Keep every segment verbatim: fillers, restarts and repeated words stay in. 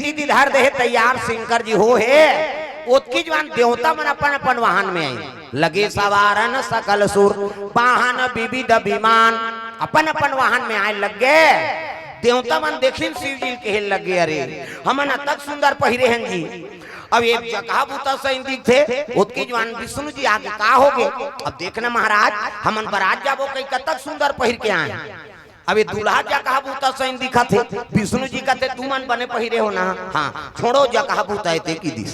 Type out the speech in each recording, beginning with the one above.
सीधी धर दे हे तैयार, शंकर जी हो हे। ओतकी जुवान देवता मन अपन अपन वाहन में आइन, लगे सवारन सकल सुर, वाहन विविध विमान, अपन अपन वाहन में आए लग गे। देवता मन देखिन शिव जी ल, कहे लग गे, "अरे, हमन अतक सुंदर पहिरे हन जी।" अब एक जगह बूता सही दिखथे, ओतकी जुवान विष्णु जी आगे, "का होगे?" "अब देखना महाराज, हमन बरात जाबो कहिके अतक सुंदर पहिर के आए हन।" अब ये दूल्हा जगह बूता सही दिखत हे, विष्णु जी कथे, "तुमन बने पहिरे हो ना?" "हाँ।" "छोड़ो जगह बूता हे ते की दिस।"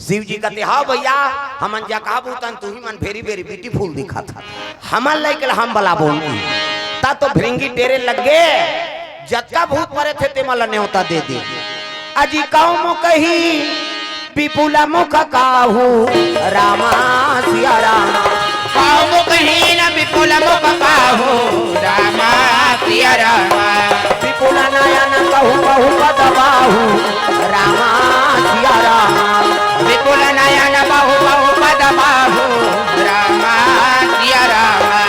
शिव जी कथे, "हाँ भैया, हमन जगह बूता हन, तुही मन very very beautiful दिखत ह, हमन लइके ल हम बलाबोन।" ता तो भृंगी टेरे लग गे, "जतका भूत परेत हे तेमन ल नेवता दे दे।" अजी कौ मुखही विपुल मुख काहू, रामा सिया रामा। कौ मुखहीन विपुल मुख काहू, रामा सिया रामा। विपुल नयन कहु बहु पद बाहू, रामा सिया रामा। विपुल नयन बहु बहु पद बाहू, रामा सिया रामा।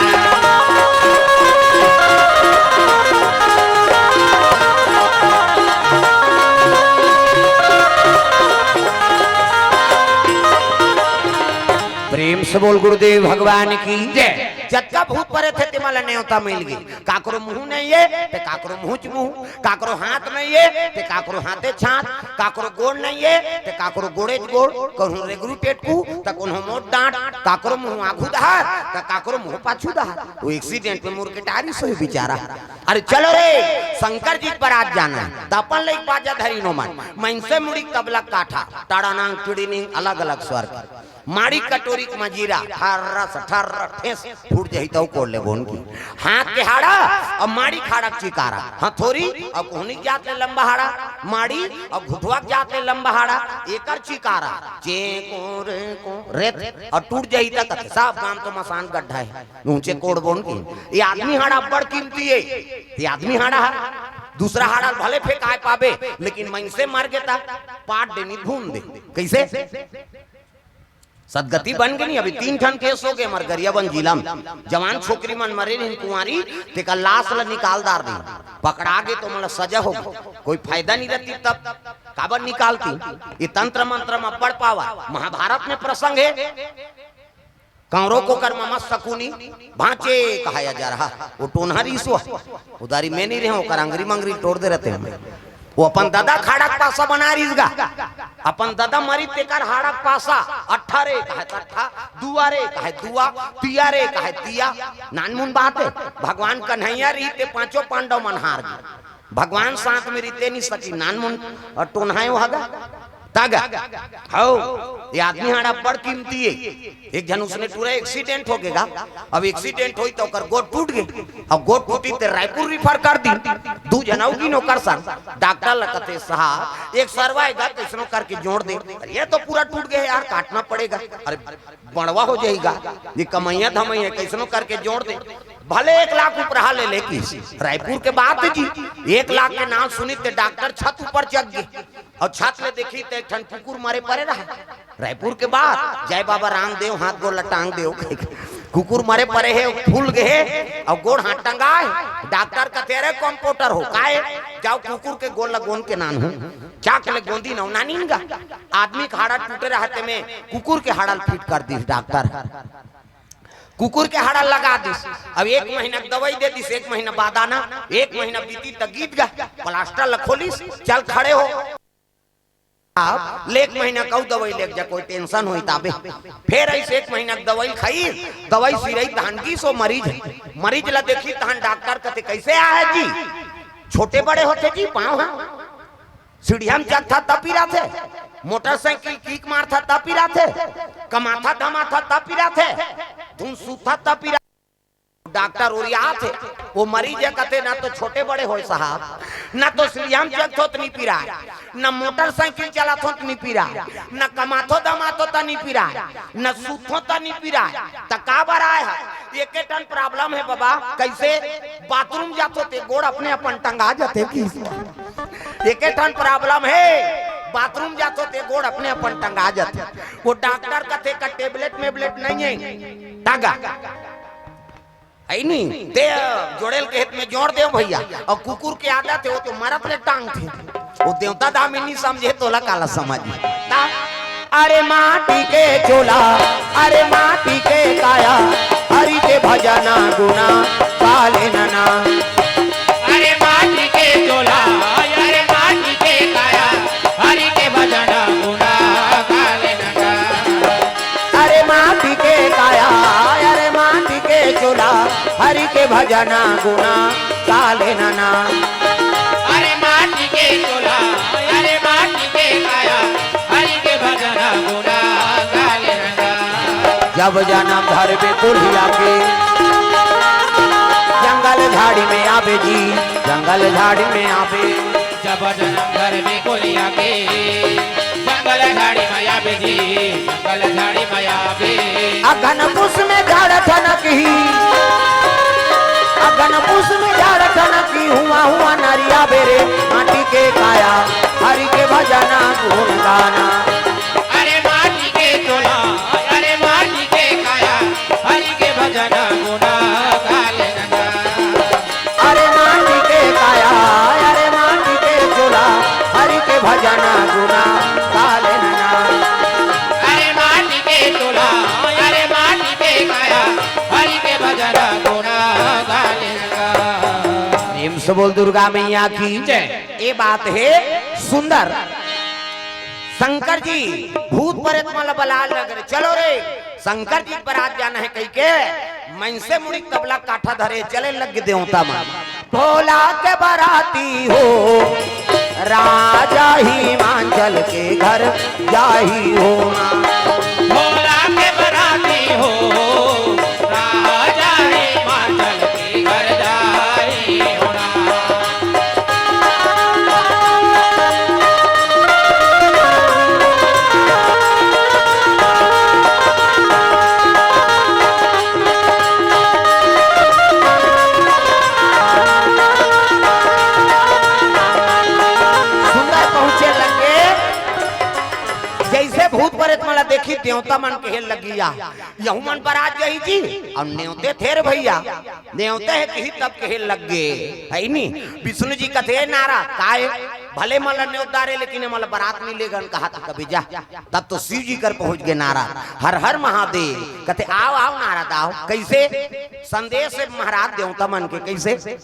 प्रेम से बोल गुरुदेव भगवान की जय। जतका भूत परेत हे तेमन ल नेवता मिल गे। काकरो मुंह नइ हे ते काकरो मुंहच मुंह, काकरो हाथ नइ हे ते काकरो हाथेच हाथ, काकरो गोड़ नइ हे ते काकरो गोड़ेच गोड़, कहूं रेगरू टेटकू त कहूं मोट डांट, काकरो मुंह आघू डहर त काकरो मुंह पाछू डहर। वो accident में मुड़ के टारिस होही बेचारा। अरे चलो रे, शंकर जी के बरात जाना हे, त अपन लइके बाजा धरिन ओमन, मइनसे मुड़ी के तबला काठा, टाड़ा नांग टिड़ी निंग, अलग अलग स्वर के। माड़ी कटोरी के मजीरा, ठर्रस ठर्र ठेस, फूट जाही तौ कोड़ लेबोन की। हाथ के हाड़ा अउ माड़ी के हाड़ा के चिकारा, हथोरी अउ कोहनी के जात ले लंबा हाड़ा, माड़ी अउ घुटवा के जात ले लंबा हाड़ा, एकर चिकारा, चे को रे को, रेत, अउ टूट जाही त कथे, सब गांव तो मसान गड्ढा हे, ऊंचे कोड़बोन की। ये आदमी हाड़ा बड़ कीमती हे, ये आदमी हाड़ा हे, दूसरा हाड़ा भले फेंकाय पाबे, लेकिन मइनसे मर गे त पाट डे नी भून दे। कइसे? सदगति बन गे नी, अभी तीन ठन case हो गे हमर गरियाबंद जिला में। जवान छोकरी मन मरे रहिन कुंवारी, तेकर लाश ल निकाल डार दे। पकड़ा गे तो ओमन ल सजा हो गे। कोई फायदा नी रहतिस तब। काबर निकालतिस? ये तंत्र मंत्र म अब्बड़ power। महाभारत में प्रसंग हे। कंवरो कोकर ममा सकुनी, भांचे कहाया जा रहा। वो टोनहा रिहिस वो। उधारी में नी रहेंव, ओकर अंगरी मंगरी टोर दे रहतेंव मैं। वो अपन ददा के हाड़ा के पासा बनाय रिहिस गा। अपन ददा मरिस तेकर हाड़ा के पासा, अट्ठा रे कहे त अट्ठा, दुआ रे कहे दुआ, तिया रे कहे तिया। नानमुन बात हे, भगवान कन्हैया रहिते पांचों पांडव मन हार गे। भगवान साथ में रहिते नी सकिस, नानमुन अउ टोनहा हे वो हा गा। त गा, हव, ये आदमी हाड़ा बड़ कीमती हे। एक झन उसने टूरा accident हो गे गा। अब accident होइस त ओकर गोड़ टूट गे। अब गोड़ टूटिस ते रायपुर refer कर दिस। दू झन अउ गिन ओकर संग। डॉक्टर ल कथे, "साहब, एक सरवा हे गा, कइसनो करके जोड़ दे।" "अरे, ये तो पूरा टूट गे हे यार, काटना पड़ेगा।" "अरे, बड़वा हो जाही गा, ये कमइया धमइया, कइसनो करके जोड़ दे।" भले एक लाख उपराहा ले ले किस। रायपुर के बात हे जी, एक लाख के नांव सुनिस ते डॉक्टर छत ऊपर चघ गे। अउ छत ले देखिस त एक ठन कुकुर मरे परे रहा। रायपुर के बात, जय बाबा रामदेव, हाथ गोड़ ल टांग देव। कुकुर मरे परे हे, फूल गे हे, अउ गोड़ हाथ टंगाय हे। डॉक्टर कथे, "अरे कंपाउंडर हो, काय? जाव कुकुर के गोड़ ल गोंद के लानव।" जाके ले गोंदिन अउ लानिन गा। आदमी के हाड़ा टूटे रहा तेमे कुकुर के हाड़ा ल fit कर दिस डॉक्टर। कुकुर के हाड़ा लगा दिस। अब एक महीना के दवाई दे दिस, एक महीना बाद आना, एक महीना बीतिस त गीत गा, प्लास्टर ल खोलिस, चल खड़े हो। अब ले एक महीना के अउ दवाई लेके जा, कोई tension होही ताबे। फेर अइसे एक महीना के दवाई खाइस, दवाई सिराइस तहान गिस ओ मरीज, मरीज ल देखिस तहान डॉक्टर कथे, "कइसे आहे जी?" "छोटे बड़े होथे जी पाँव ह।" सीढ़िया म चघथस त पिराथे, मोटरसाइकिल kick मारथस त पिराथे, कमाथस धमाथस त पिराथे, धुन सूथस त पिराथे। डॉक्टर ओरियाथे, वो मरीज हे कथे, "ना तो छोटे बड़े होय साहब, ना तो सीढ़िया म चघथों त नी पिराय, ना मोटरसाइकिल चलाथों त नी पिराय, ना कमाथों धमाथों त नी पिराय, ना सूथों त नी पिराय, त काबर आय हस?" "एके ठन problem हे बाबा।" "कइसे?" "बाथरूम जाथों ते गोड़ अपने अपन टंगा जाथे।" किस एके ठन problem हे, बाथरूम जाथों ते गोड़ अपने अपन टंगा जाथे। वो डॉक्टर कथे का tablet मेबलेट नइ हे, टांगा। हे नी, ते जोड़े ल कहे त में जोड़ देव भइया। अउ कुकुर के आदत हे, वो तो मरत ले टांगथे। वो देवता दामिनी समझे तोला काला समझ। ता, अरे माटी के चोला, अरे माटी के काया, हरि के भजना गुना काले नना। अरे माटी के चोला, अरे माटी के काया, हरि के भजना गुना काले नना। अरे माटी के काया, अरे माटी के चोला, हरि के भजना गुना काले नना। अरे माटी के चोला, अरे माटी के काया, हरि के भजना गुना काले नना। जब जनम धरबे कोलिया के, जंगल झाड़ी में आबे जी, जंगल झाड़ी में आबे। जब जनम धरबे कोलिया के, जंगल झाड़ी में आबे जी, जंगल झाड़ी में आबे। अगन पुस में झाड़ ठनक ही, अगन पुस में झाड़ ठनक ही, हुआ हुआ नरिया बेरे, माटी के काया, हरि के भजना गुण गाना। अरे माटी के चोला, अरे माटी के काया, हरि के भजना गुना काले नना। अरे माटी के काया, अरे माटी के चोला, हरि के भजना गुना काले नना। अरे माटी के चोला, अरे माटी के काया, हरि के भजना गुना काले नना। प्रेम से बोल दुर्गा मैया की जय। ये बात है सुंदर। शंकर जी भूत प्रेत मन ला बलाए लगे, चलो रे, शंकर जी के बरात जाना है कहिके, मनसे मुड़ी तबला काठा धरे चले लग देवता मन। भोला के बराती हो, राजा हिमांचल के घर जाही हो। भोला के बराती हो, राजा हिमांचल के घर जाही हो। सुंदर पहुंचे लगे, जैसे भूत प्रेत मन ला देखी, देवता मन कहे लगिया, यहू मन बरात जाही जी, अउ नेवते थे रे भइया, नेवते हे किही तब कहे लग गे, हइ नी? विष्णु जी कथे, "ए नारद, काय? भले मन ला नेवत डारे, लेकिन ए मन ला बरात नइ लेगन," कहा था कभी जा। तब तो शिव जी कर पहुंच गे नारद, "हर हर महादेव।" कथे, "आव, आव नारद, आव।" कइसे? संदेश हे महाराज देवता मन के, कइसे?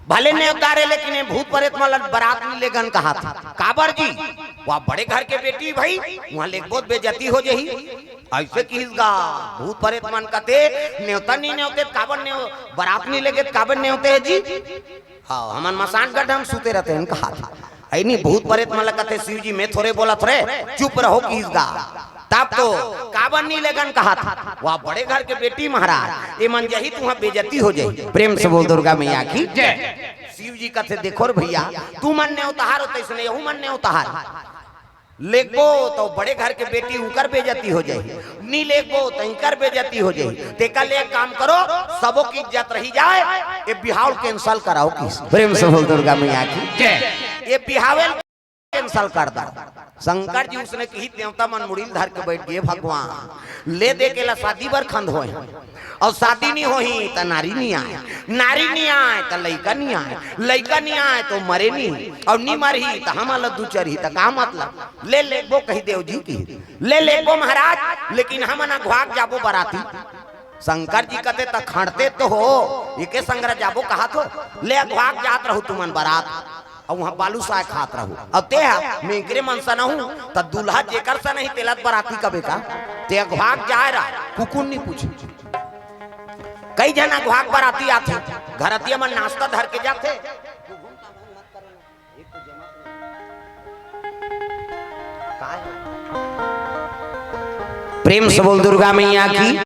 भले नेवत डारे, लेकिन ए भूत प्रेत मन ला बरात नइ लेगन कहा था। काबर जी? वह बड़े घर के बेटी भई, उहाँ लेगबो त बेइज्जती हो जाही। अइसे किहिस गा, भूत प्रेत मन कथे, "नेवता नइ नेवते, काबर नेव-, बरात नइ लेगे, काबर नेवते हे जी?" हाँ, हमन मसान गड्ढा म सुते रहिथन कहा था। हइ नी, भूत प्रेत मन ला कथे, "शिव जी, मैं थोरे बोलत रे, चुप रहो," किहिस गा। तब तो काबर नइ लेगन कहा था, वह बड़े घर के बेटी महाराज, ए मन जाही त उहाँ बेइज्जती हो जाही। प्रेम से बोल दुर्गा मैया की जय। शिव जी कथे, "देखो रे भइया, तुमन नेवतहार हो तइसने यहू मन नेवतहार।" लेगबो त बड़े घर के बेटी उंकर बेइज्जती हो जाही, नी लेगबो त इंकर बेइज्जती हो जाही। तेकर ले एक काम करो, सबो के इज्जत रहि जाय, ए बिहाव ल cancel कराव किहिस। प्रेम से बोल दुर्गा मैया की जय। ए बिहाव ल cancel कर दव। शंकर जी उसने किहिस, देवता मन मुड़ी ल धर के बइठ गे, "भगवान, ले दे के ला शादी बर खंद होय।" अउ शादी नइ होही त नारी नइ आय, नारी नइ आय त लइका नइ आय, लइका नइ आय त मरे नइ, अउ नइ मरही त हमन ला दुचरही त का मतलब? ले लेगबो कहि देव जी की, ले लेगबो महाराज, लेकिन हमन अघवाक जाबो बराती। शंकर जी कथे, "त खंड़ते तो हो, एके संघरा जाबो कहत हो, ले अघवाक जात रहू तुमन बरात।" अउ उहाँ बालूसाय खात रहू। अउ तें ह मेकरे मन सन हूँ, त दूल्हा जेकर सन ही तेला त बराती कबे का। तें अघवाक जाय रहा, कुकुर नइ पूछे। कई झन अघवाक बराती आथे, घरतिया मन नाश्ता धर के जाथे। प्रेम से बोल दुर्गा मैया की।